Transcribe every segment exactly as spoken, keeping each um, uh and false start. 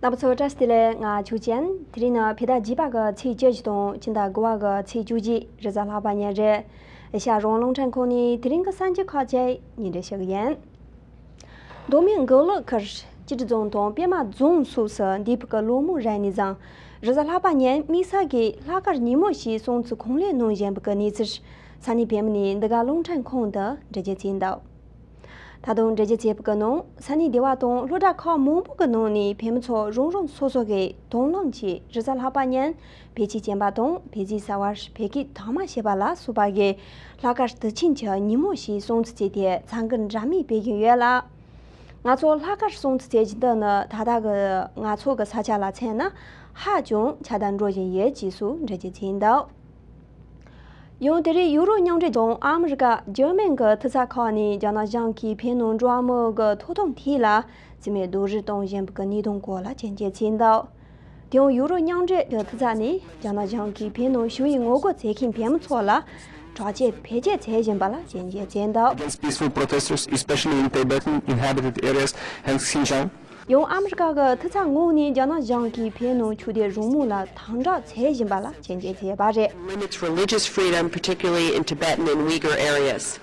རྣམ་པ་ཚོ་བཀྲ་ཤིས་བདེ་ལེགས། ང་ཆོས་ཅན། དེ་རིང་ནི་བོད་ཟླ་བརྒྱད་པ་གི་ཚེས་བཅུ་བཞི་དང་ཕྱི་ཟླ་དགུ་པ་གི་ཚེས་བཅུ་གཅིག་རེས་གཟའ་ལྷག་པ་ཉིན་རེད། ཨེ་ཤ་ཡ་རང་དབང་རླུང་འཕྲིན་ཁང་ནས་དེ་རིང་གི་གསར་འགྱུར་ཁག་ཅིག་སྙན་སྒྲོན་ཞུ་གི་ཡིན། མདོ་སྨད་མགོ་ལོག་ཁུལ་སྐྱིད་རྫོང་དང་པད་མ་རྫོང་སོགས་སུ་འདས་པའི་གི་ལོ་མང་རིང་ནས་བཟུང་རེས་གཟའ་ལྷག་པ་ཉིན་དམིགས་བསལ་གྱི་ལྷག་དཀར་ཉིན་མོ་ཞེས་སྲུང་བརྩི་གང་ལེགས་གནང་བཞིན་པའི་གི་གནས་ཚུལ་ས་གནས་བོད་མི་ནས་འདི་ག་རླུང་འཕྲིན་ཁང་དུ་འགྲེལ་བརྗོད་བྱས་འདུག་ད་དུང་འགྲེལ་བརྗོད་བྱས་པའི་གི་ནང་ས་གནས་སྡེ་བ་དང་སློབ་གྲྭ་ཁག་མང་པོ་གི་ནང་ནས་བོད་མི་ཚོ་རང་རང་སོ་སོ་གི་དང་བླངས་ཀྱིས་རེས་གཟའ་ལྷག་པ་ཉིན་བོད་ཆས་གྱོན་པ་དང་བོད་ཟས་ཟ་བར་བོད་སྐད་དག་མ་བཤད་པ་ལ་སོགས་པ་གི་ལྷག་དཀར་དུས་ཆེན་གྱི་ཉིན་མོ་ཞེས་སྲུང་བརྩི་བྱས་ཏེ་འཚམས་འདྲི་འདྲ་མིན་སྤེལ་བཞིན་ཡོད་ལ། ང་ཚོ་ལྷག་དཀར་སྲུང་བརྩི་བྱེད་བཞིན་འདུག་ནི་ད་ལྟ་གི་ང་ཚོ་གི་ས་ཆ་ལ་མཚོན་ན་ཧ་ཅང་ཆགས་སྡང་འགྲོ་བཞིན་ཡོད་ཅེས་སུ་འགྲེལ་བརྗོད་བྱས་འདུག་ཡང་དེ་རིང་ཡུ་རོབ་མཉམ་འབྲེལ་དང་ཨ་མི་རི་ཀ། འཇར་མན་གྱི་འཐུས་ཚབ་ཁག་ནས་རྒྱ་ནག་གཞུང་གིས་བོད་ནང་འགྲོ་བ་མིའི་གི་ཐོབ་ཐང་ཐད་ལ་རྩིས་མེད་རྡོག་རོལ་གཏོང་བཞིན་པའི་གི་གནས་སྟངས་སྐོར་ལ་སྐྱོན་བརྗོད་བྱས་འདུག་དེ་ཡང་ཡུ་རོབ་མཉམ་འབྲེལ་གྱི་འཐུས་ཚབ་ནས་རྒྱ་ནག་གཞུང་གིས་བོད་ནང་ཞི་བའི་ངོ་རྒོལ་བྱེད་མཁན་བོད་མི་ཚོ་ལ་དྲག་སྐྱེད་བེད་སྤྱོད་བྱེད་བཞིན་པ་ལ་སྐྱོན་བརྗོད་བྱས་འདུག against peaceful protesters, especially in Tibetan inhabited areas and Xinjiang. ཡང་ཨ་མི་རི་ཀ་གི་འཐུས་ཚབ་ངོས་ནས་རྒྱ་ནག་གཞུང་གིས་བོད་ནང་ཆོས་དད་རང་མོས་ལ་དམ་དྲག་བྱེད་བཞིན་པ་ལ་སྐྱོན་བརྗོད་བྱས་པ་རེད། Limits religious freedom, particularly in Tibetan and Uyghur areas.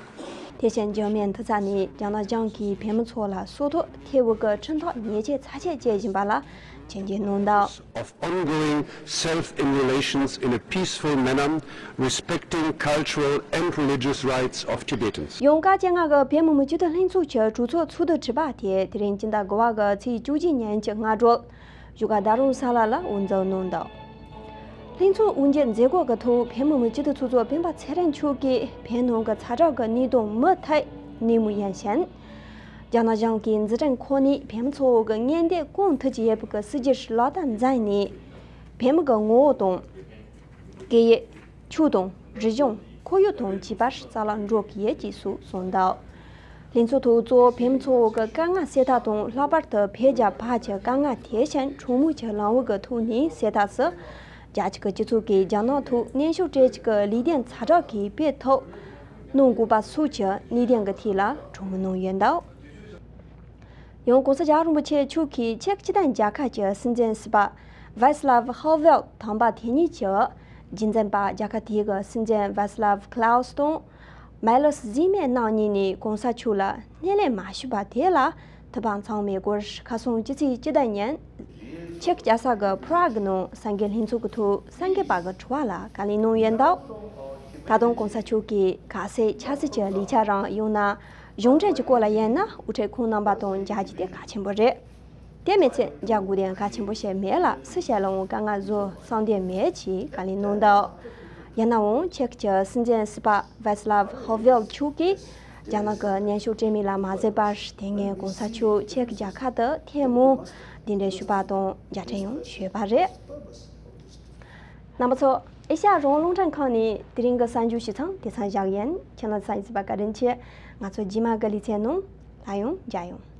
དེ་བཞིན་འཇར་མན་འཐུས་ཚབ་ནས་རྒྱ་ནག་གཞུང་གིས་བོད་མི་ཚོ་ལ་སྲོག་ཐོག་ཐེ་བའི་གི་ཁྲིམས་ཐག་ཉེས་ཆད་ཚ་ཆད་བཅད་བཞིན་པ་ལ་སྐྱོན་བརྗོད་གནང་འདུག of ongoing self-immolations in a peaceful manner, respecting cultural and religious rights of Tibetans. ཡང་བཀའ་བཅག་ལྔ་གི་བོད་མི་མི་སྤྱི་འཐུས་ལྷན་ཚོགས་ཀྱི་གྲོས་ཚོགས་ཚོགས་འདུ་གྲུབ་པ་དེ་དེ་རིང་སྤྱི་ཟླ་དགུ་པ་གི་ཚེས་བཅུ་གཅིག་ཉིན་གྱི་སྔ་དྲོ་བཞུགས་སྒར་རྡ་རམ་ས་ལ་ལ་དབུ་འཛུགས་གནང་འདུག་ལྷན་ཚོགས་དབུ་འབྱེད་མཛད་སྒོ་གི་ཐོག་བོད་མི་མི་སྤྱི་འཐུས་ཚོགས་གཙོ་སྤེན་པ་ཚེ་རིང་མཆོག་གིས་བོད་ནང་གི་ཛ་དྲག་གི་གནད་དོན་མུ་མཐུད་གནས་མུས་ཡིན་ཞིང་། རྒྱ་ནག་གཞུང་གིས་འཛིན་སྐྱོང་ཁོ་ནས་བོད་མི་ཚོ་གི་ངན་འདས་གང་ཐུབ་ཀྱིས་ཡོད་པའི་གི་སྲིད་ཇུས་ལག་བསྟར་མཛད་ནས་བོད་མི་གི་ངོ་བོ་དང་། སྐད་ཡིག་ཆོས་དང་རིག་གཞུང་ཁོར་ཡུག་དང་བཅས་པར་རྩ་བརླག་འགྲོ་གི་ཡོད་ཅེས་སུ་གསུངས་འདུག་ལྷན་ཚོགས་ཐོག་གཙོ་བོ་བོད་མི་ཚོ་གི་དཀའ་ངལ་སེལ་ཐབས་དང་ལྷག་པར་དུ་བོད་རྒྱ་བར་གྱི་དཀའ་ངལ་དེ་བཞིན་གྲོས་མོལ་གྱི་ལམ་བུ་གི་ཐོག་ནས་སེལ་ཐབས་སུ། རྒྱལ་སྤྱི་གི་སྤྱི་ཚོགས་ཀྱིས་རྒྱ་ནག་ཐོག་གནོན་ཤུགས་སྤྲད་ཀྱི་ལས་དོན་ཛ་དྲག་གི་སྤེལ་ཐབས་གནང་དགོས་པ་སོགས་ཀྱི་གནད་དོན་གྱི་ཐད་ལ་གྲོས་མོལ་གནང་ཡོད་འདུག་ཡང་༸གོང་ས་༸སྐྱབས་མགོན་རིན་པོ་ཆེ་མཆོག་གིས་ཅེཀ་སྤྱི་མཐུན་རྒྱལ་ཁབ་ཀྱི་སྲིད་འཛིན་ཟུར་པ་ཝེ་སི་ལབ་ཧོ་ཝེལ་དམ་པ་དེ་ཉིད་ཀྱི་རྒྱུན་འཛིན་པ་རྒྱལ་ཁབ་དེའི་གི་སྲིད་འཛིན་ཝེ་སི་ལབ་ཁི་ལའོ་སི་དང་མེ་ལོ་སི་ཟི་མེ་རྣམ་གཉིས་ནས་༸གོང་ས་མཆོག་ལ་སྣེ་ལེན་མ་ཞུས་པ་དེ་ལ་ཐུགས་ཕམ་ཚང་མའི་སྐོར་ཁ་སང་སྤྱི་ཚེས་བཅུ་དང་གཉིས་ཉིན་ཅེཀ་རྒྱལ་ས་གི་པ་རག་གི་ནང་གསར་འགོད་ལྷན་ཚོགས་ཀྱི་ཐོག་གསར་འགོད་པ་གི་དྲི་བ་ལ་བཀའ་ལན་གནང་ཡོད་འདུག་ད་དུང་༸གོང་ས་མཆོག་གིས་གལ་སྲིད་ཆབ་སྲིད་ཀྱི་ལས་འཆར་རང་ཡོང་ན། གཞུང་འབྲེལ་གྱི་སྐོར་ལ་ཡིན་ན་དབུ་ཁྲིད་ཁོང་རྣམ་པ་དང་མཇལ་རྒྱུ་དེ་གལ་ཆེན་པོ་རེད། དེ་མི་ཚད་མཇལ་དགོས་དོན་གལ་ཆེན་པོ་ཞིག་མེད་ལ། སུ་ཞིག་ལའང་དཀའ་ངལ་བཟོ་བསམ་དོན་མེད་ཅེས་བཀའ་ལན་གནང་འདུག་ཡིན་ནའང་ཅེཀ་གི་སྲིད་འཛིན་ཟུར་པ་ཝེ་སི་ལབ་ཧོ་ཝེལ་མཆོག་གིས་རྒྱ་ནག་གི་གནོན་ཤུགས་སྤྲད་མིན་ལ་མ་བཟོད་པར་དེ་སྔོན་༸གོང་ས་མཆོག་ཅེཀ་རྒྱལ་ཁབ་ཏུ་ཐེངས་མང་གདན་འདྲེན་ཞུས་པ་དང་མཇལ་འཕྲད་ཡང་ཞུས་པ་རེད། རྣམ་པ་ཚོ། ཨེ་ཤ་ཡ་རང་དབང་རླུང་འཕྲིན་ཁང་ནས་དེ་རིང་གི་གསར་འགྱུར་ཞུ་མཚམས་དེ་ཙམ་བཞག་ཡིན། ཁྱེད་རྣམ་ཚོ་གསན་གཟིགས་པ་བཀའ་དྲིན་ཆེ། ང་ཚོ་རྗེས་མ་གི་ལེ་ཚན་ནང་སླར་ཡང་མཇལ་ཡོང་།